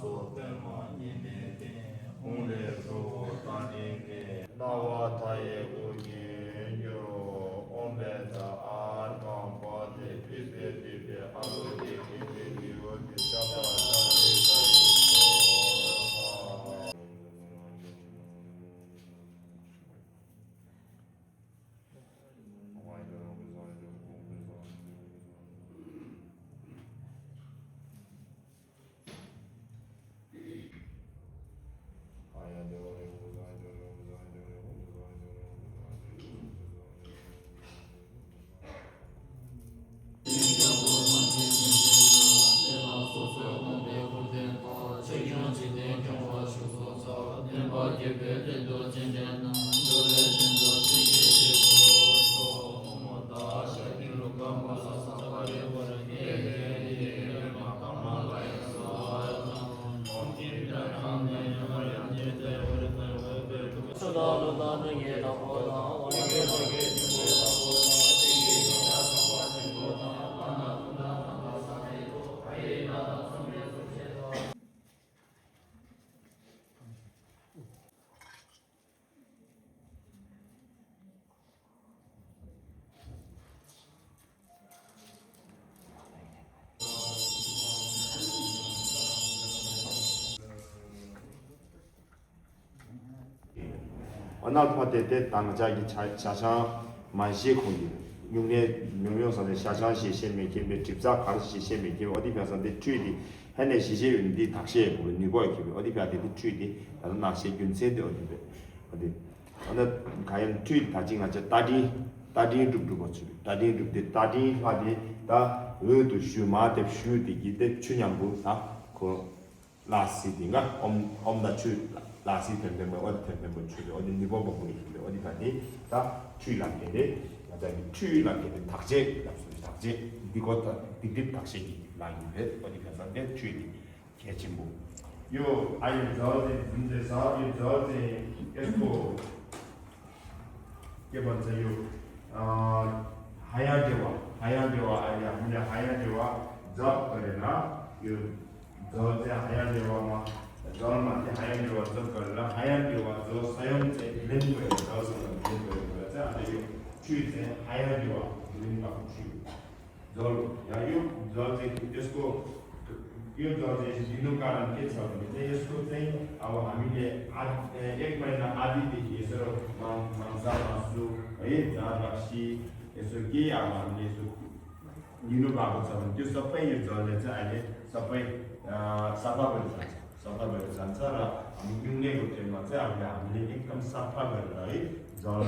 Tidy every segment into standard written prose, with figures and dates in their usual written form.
so tema yime te unle so tani ke nawa taye uji yo ombeta arkan pate pipe pipe alode pipe pipe pipe 어나파테 당자기 자샤 만시 공기 용내 명명선의 샤샤 시시메 김에 집사 가르시 시시메 김 어디 변선데 주의디 해내 시시 윤디 닥시에 보는 이거 김 어디 변데 주의디 다른 나시 윤세데 어디 어느 가연 주의 다징하자 따디 룩두고 주 따디 룩데 따디 하디 다 의도 슈마데 슈디 기데 추냥부 다그 라시딩가 엄다 주 라시 템템 어디 템템 추리 어디 니버 보고 있는데 어디 가니 다 추이랑게데 맞아요 추이랑게데 닥제 닥제 이거다 딕딕 닥제기 라인에 어디 가서데 추이 개침부 요 아이 저지 문제사 이 저지 에스코 게 먼저 요 하얀데와 아니야 문제 하얀데와 잡거나 요 저지 하얀데와 저한테 하얀데와 접걸라 하얀데와 저 사용제 블렌드에 넣어서 블렌드에 넣어서 아주 추이제 하얀데와 블렌드하고 추이 저 야유 저제 디스코 요 저제 디노카란 케처인데 예스코 때 아와 아미게 एक महीना आदि देखिए sir मानसा मासु है जाराक्षी यसो के अब हामीले यसो लिनु भएको छ भने त्यो सबै यो जलले चाहिँ अहिले सबै सफा भएर जान्छ र हामी पिउनेको टाइममा चाहिँ अब हामीले एकदम सफा गरेर है जल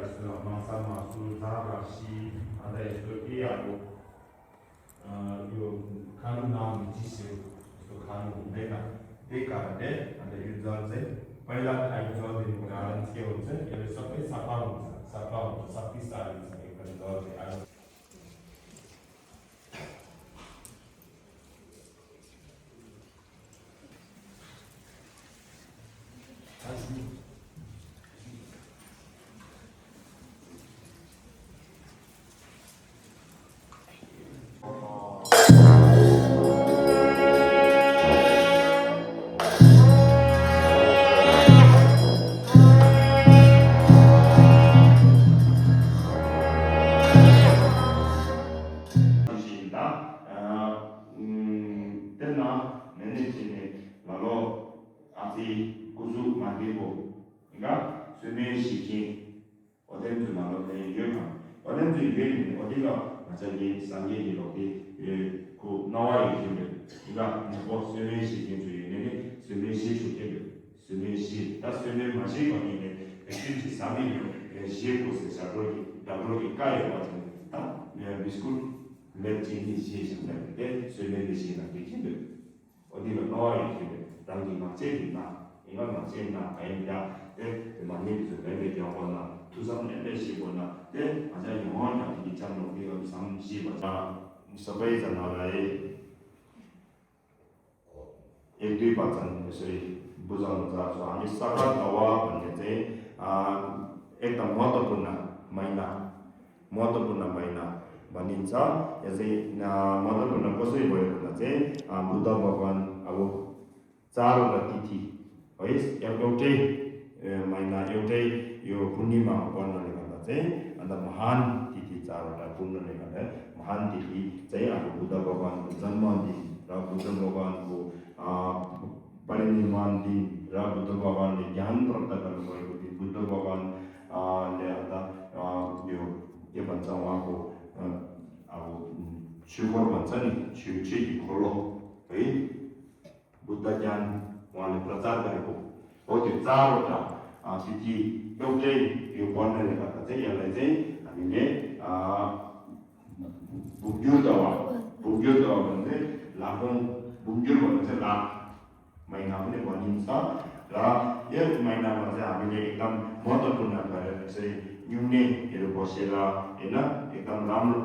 यसो माछा मासु जाराक्षी अन्त यसो के अब यो खानु नआउने चिजहरू यस्तो खानु हुँदैन त्यही कारणले अन्त यो जल चाहिँ पहिला आएको जलदेखिको कारण के हुन्छ यसले सबै सफा हुन्छ शक्तिशाली हुन्छ एकदम जल चाहिँ आयो 저기 상계기록이 그 나와야 되는데 그러니까 뭐 스웨시기 주의는 스웨시 주의는 스웨시 다 스웨시 마시 거기에 실제 상계기록 시에고스 사고기 다고기 까요 같은 다 비스쿨 랩진이 시에신데 스웨시나 되는데 어디로 나와야 되는데 당기 맞제나 이건 맞제나 아니다 때 많이 좀 경험하나 두산 MBC거나 때 맞아 영원히 되기 전에 우리가 30번 서베이 전화에 एक पाचन यसरी बुझाउन चाहन्छु हामी सकाल दवा भन्ने चाहिँ एकदम महत्त्वपूर्ण महिना भनिन्छ यो चाहिँ महत्त्वपूर्ण कसरी भयो भन्दा चाहिँ बुद्ध भगवान अब चारवटा तिथि है एउटै महिना एउटै यो पूर्णिमा पर्नाले गर्दा चाहिँ अन्त महान तिथि चारवटा पूर्णले गर्दा महान तिथि चाहिँ अब बुद्ध भगवानको जन्मदिन र बुद्ध भगवानको परिनिर्वाण दिन र बुद्ध भगवानले ज्ञान प्राप्त गर्नुभएको दिन बुद्ध भगवानले अन्त यो के भन्छ उहाँको अब शिवको भन्छ नि शिवची खोलो है बुद्ध ज्ञान उहाँले प्रचार गरेको हो त्यो चारवटा तिथि एउटै यो पर्नाले गर्दा चाहिँ यसलाई चाहिँ हामीले बुग्युर्दवा भन्ने लाखौँ बुग्युर भन्नु चाहिँ लाख महिना पनि भनिन्छ र यो महिनामा चाहिँ हामीले एकदम महत्त्वपूर्ण भएर चाहिँ न्युनेहरू बसेर होइन एकदम राम्रो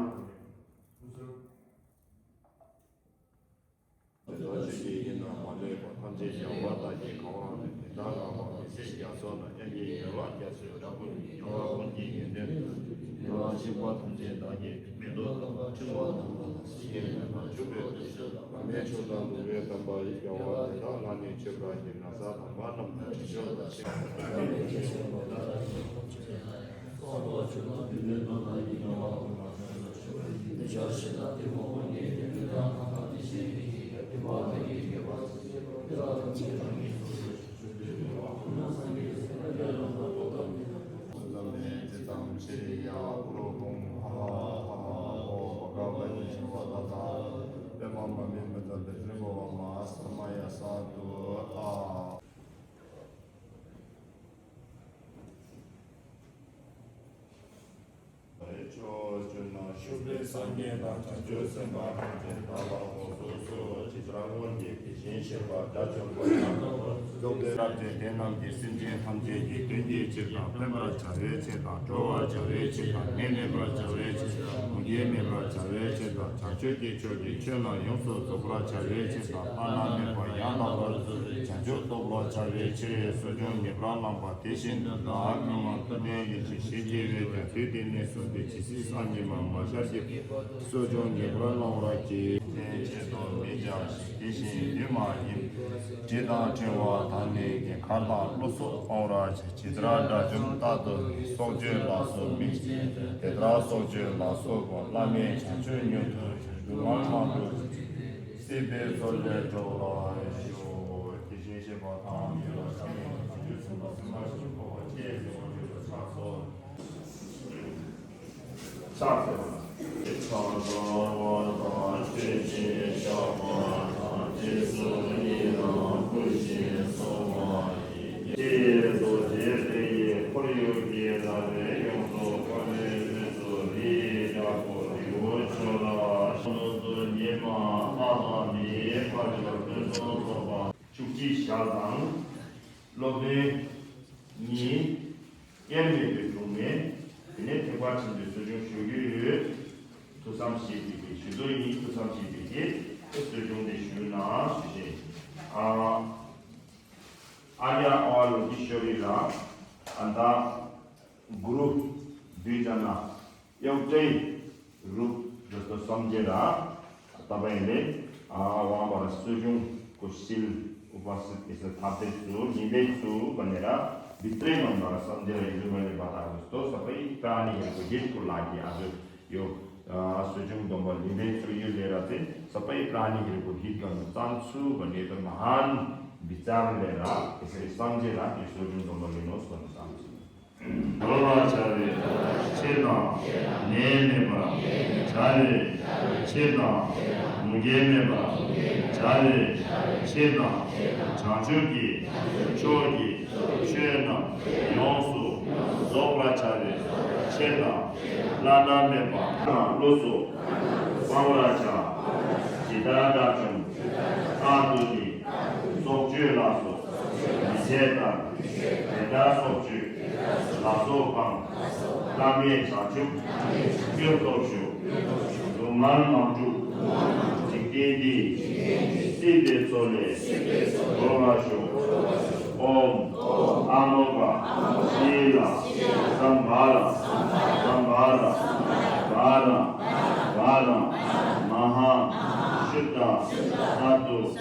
슈다 사두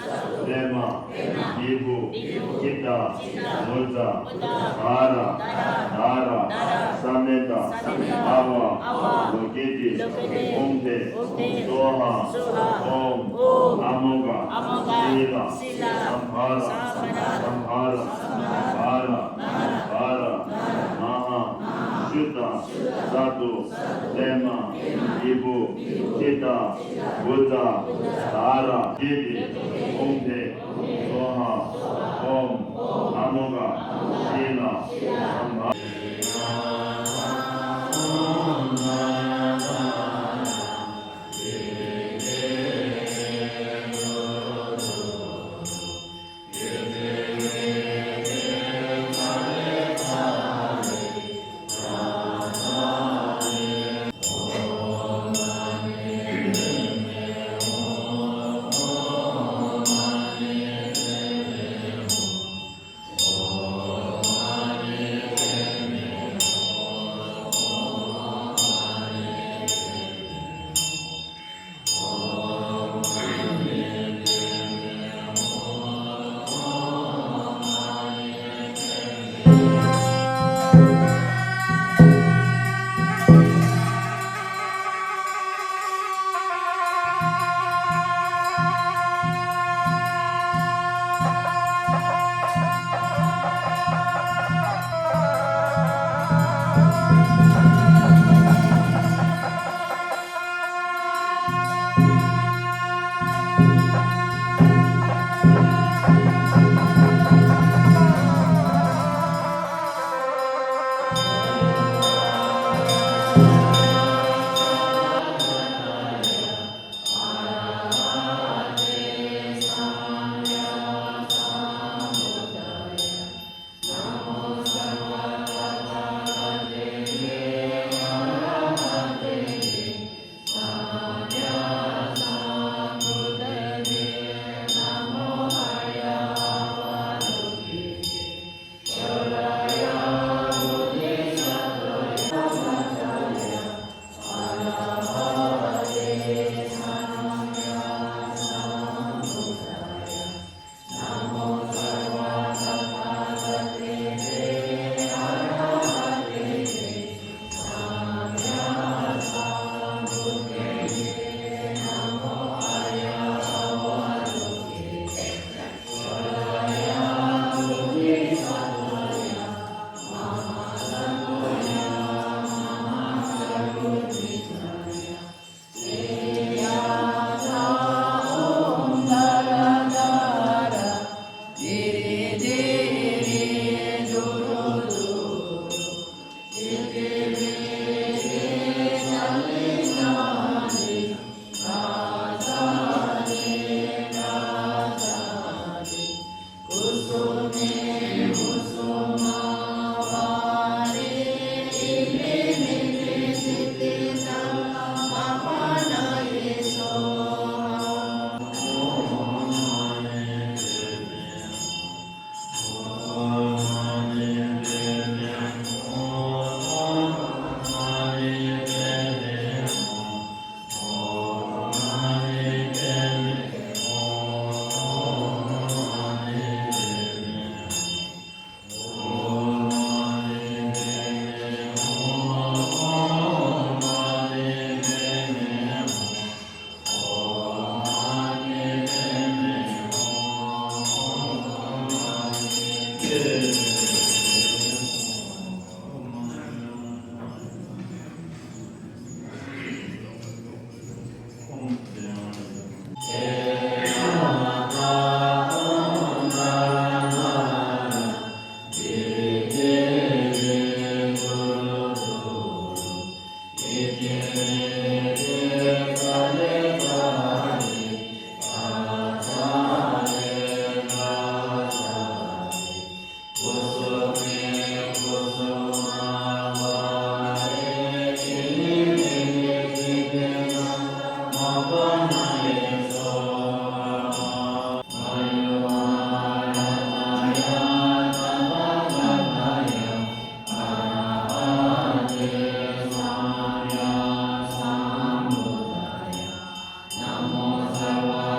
레마 이부 기타 모자 가라 나라 사메다 아와 로게디 옹대 소하 옴 아모가 실라 삼하라 바라 마하 슈다 사두 레마 이부 기타 모자 나라 게디 옹대 소하 옴 아모가 실라 삼하라 Namo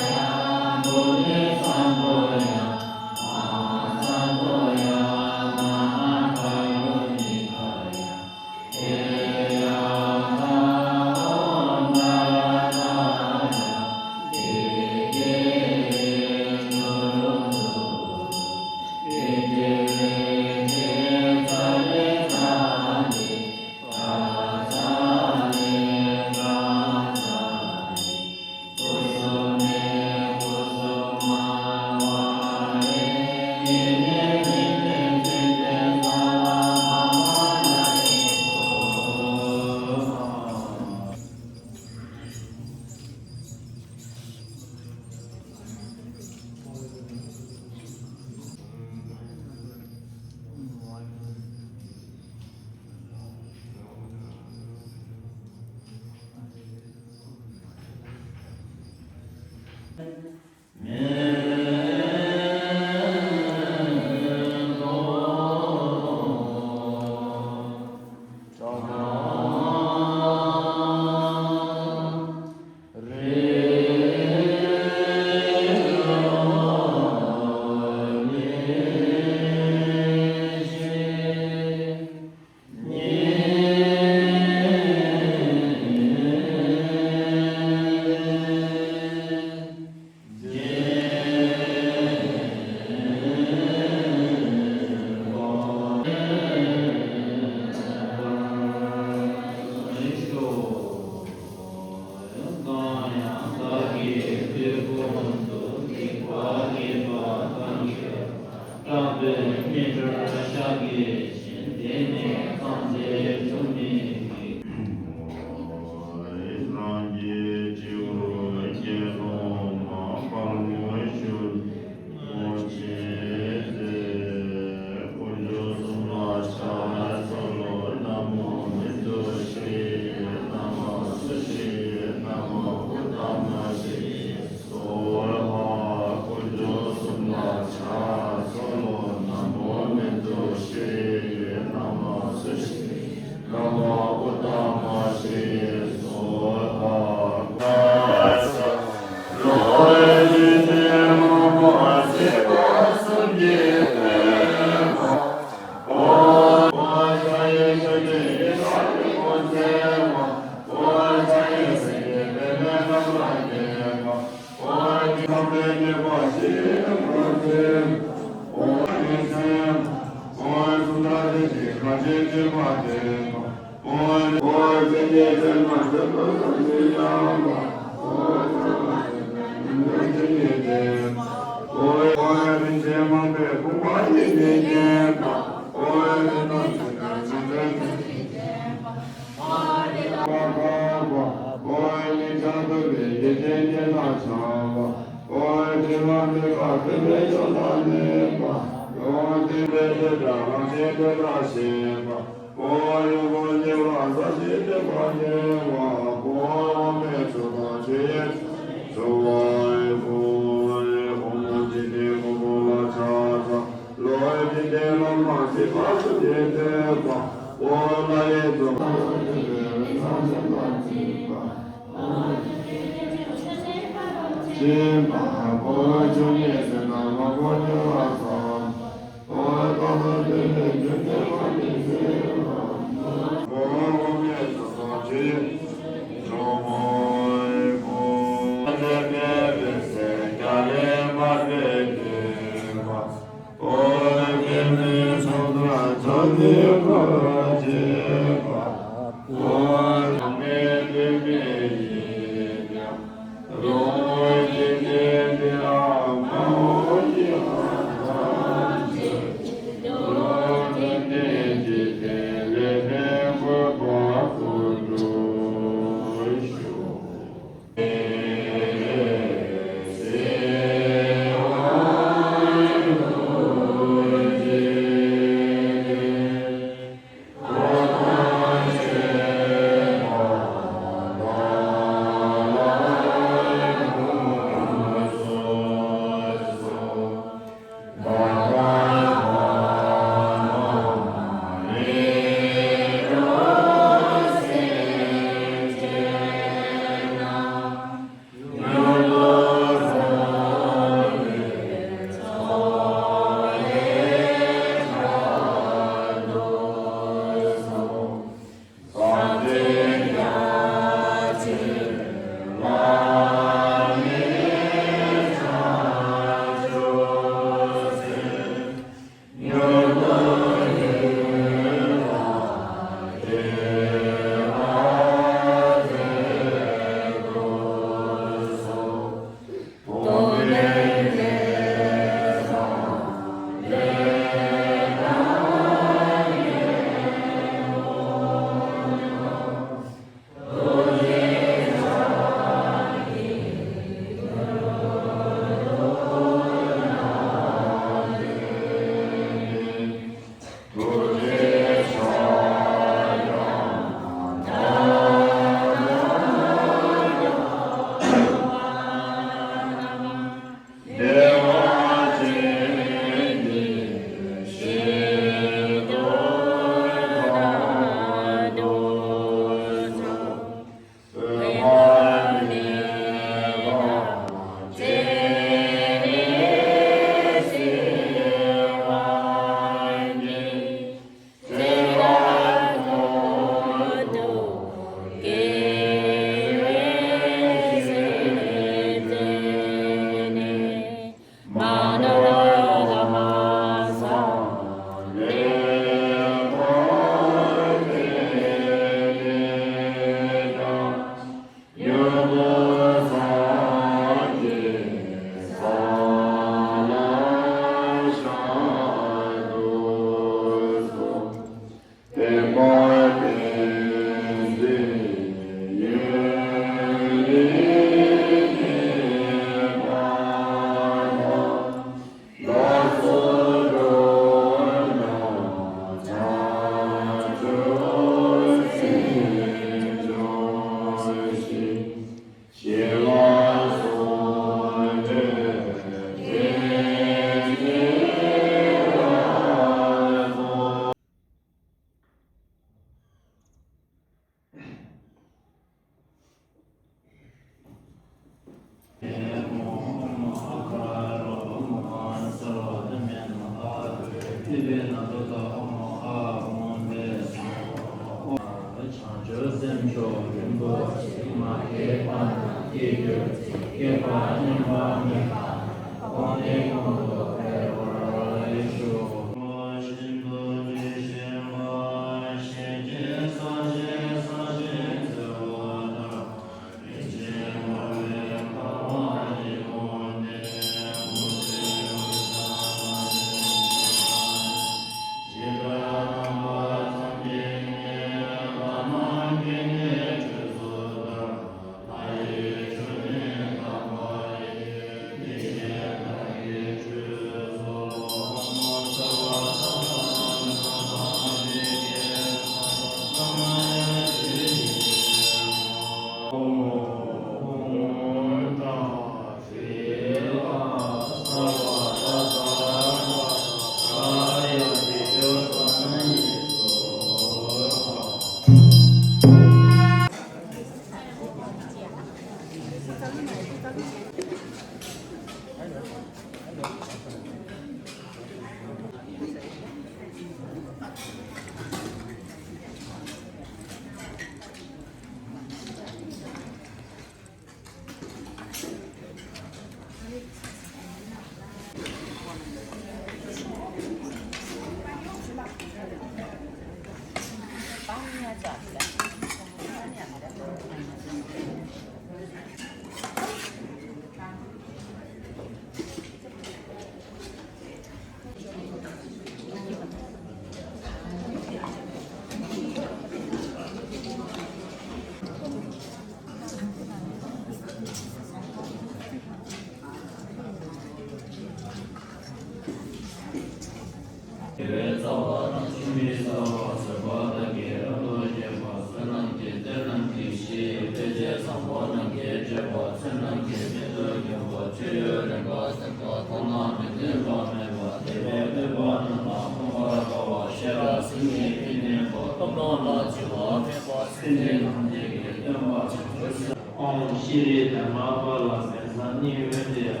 Om Shri Dhamma Pala Sensani Vende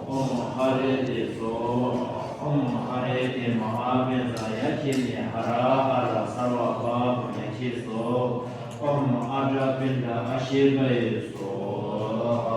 Om Hare De So Om Hare De Mahavenda Yakini Hara Hara Sarva Bhav Yakhi So Om Adra Pinda Ashirvaye So